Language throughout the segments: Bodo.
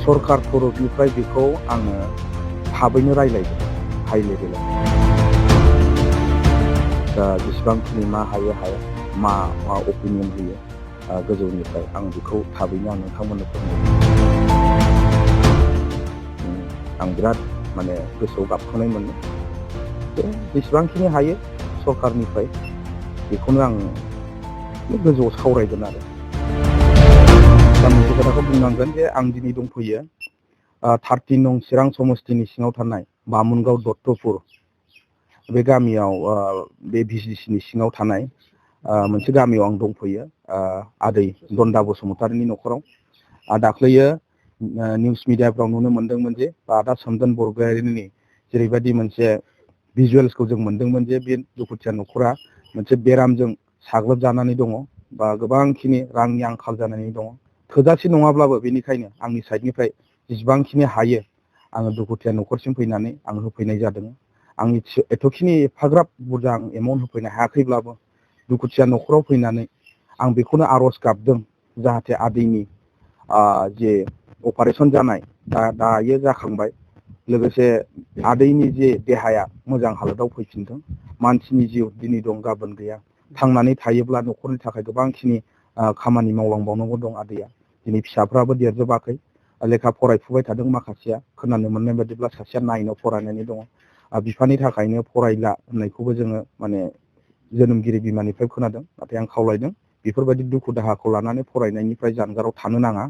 सरकार तरफनिफ्राय बेखौ आङो थाबैनो रायलायगोन हाइ लेभेलाव। दा जेसेबांखिनि मा हायो हाया मा अपिनियन होयो गोजौनिफ्राय आं बेखौ थाबैनो आं नोंथांमोननो फोरमायगोन। आं बिराद गोसोआव गाबखांनाय मोनदों जे जेसेबांखिनि हायो सरकारनिफ्राय बेखौनो आं गोजौआव सावरायगोन आरो। दा मोनसे खोथाखौ बुंनांगोन जे आं दिनै दंफैयो 13 नं चिरां समस्तिनि सिङाव थानाय बामुनगाव दत्तपुर बे गामियाव बे भिसिडिसिनि सिङाव थानाय मोनसे गामियाव आं दंफैयो आदै दन्दा बसुमतारिनि न'खराव। दाख्लैयो निउस मिडियाफ्राव नुनो मोन्दोंमोन जे आदा सोमदोन बरगयारिनि जेरैबायदि मोनसे भिजुवेल्सखौ जों मोन्दोंमोन जे बे दुखुथिया न'खरा मोनसे बेरामजों साग्लोबजानानै दङ बा गोबांखिनि रांनि आंखाल जानानै दङ। थोजासे नङाब्लाबो बेनिखायनो आंनि साइडनिफ्राय जेसेबांखिनि हायो आङो दुखुथिया न'खरसिम फैनानै आं होफैनाय जादों। आंनि एथ'खिनि एफाग्राब बुरजा आं एमाउन्ट होफैनो हायाखैब्लाबो दुखुथिया न'खराव फैनानै आं बेखौनो आर'ज गाबदों जाहाथे आदैनि जे अपारेशन जानाय दायो जाखांबाय, लोगोसे आदैनि जे देहाया मोजां हालोदाव फैफिनदों। मानसिनि जिउ दिनै दं गाबोन गैया, थांनानै थायोब्ला न'खरनि थाखाय गोबांखिनि खामानि मावलांबावनांगौ दं आदैया। दिनै फिसाफ्राबो देरजोबाखै, लेखा फरायफुबाय थादों माखासेया, खोनानो मोननाय बायदिब्ला सासेया 9आव फरायनानै दङ। बिफानि थाखायनो फरायला होननायखौबो जोङो जोनोमगिरि बिमानिफ्राय खोनादों। नाथाय आं खावलायदों बेफोरबायदि दुखु दाहाखौ लानानै फरायनायनिफ्राय जानगाराव थानो नाङा।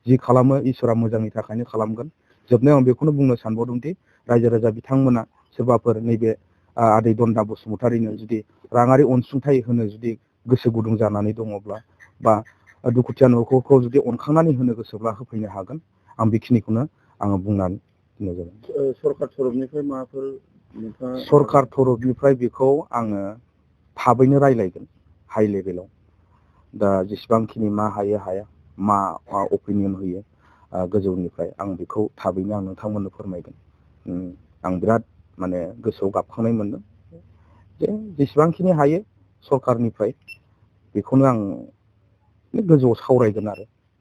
जि खालामो इसोरा मोजांनि थाखायनो खालामगोन। जोबनायाव आं बेखौनो बुंनो सानबावदों दि रायजो राजा बिथांमोना सोरबाफोर नैबे आदै दन्दा बसुमतारिनो जुदि राङारि अनसुंथाइ होनो जुदि गोसो गुदुं जानानै दङब्ला बा दुखुथिया न'खरखौ जुदि अनखांनानै होनो गोसोब्ला होफैनो हागोन। आं बेखिनिखौनो आङो बुंनानै दोननाय जाबाय। सरकार तरफनिफ्राय माबाफोर नोंथाङा? सरकार तरफनिफ्राय बेखौ आङो थाबैनो रायलायगोन हाइ लेभेलाव। दा जेसेबांखिनि मा हायो हाया मा अपिनियन होयो गोजौनिफ्राय आं बेखौ थाबैनो आं नोंथांमोननो फोरमायगोन। आं बिराद गोसोआव गाबखांनाय मोनदों जे जेसेबांखिनि हायो सरकारनिफ्राय बेखौनो आं गोजौआव सावरायगोन आरो।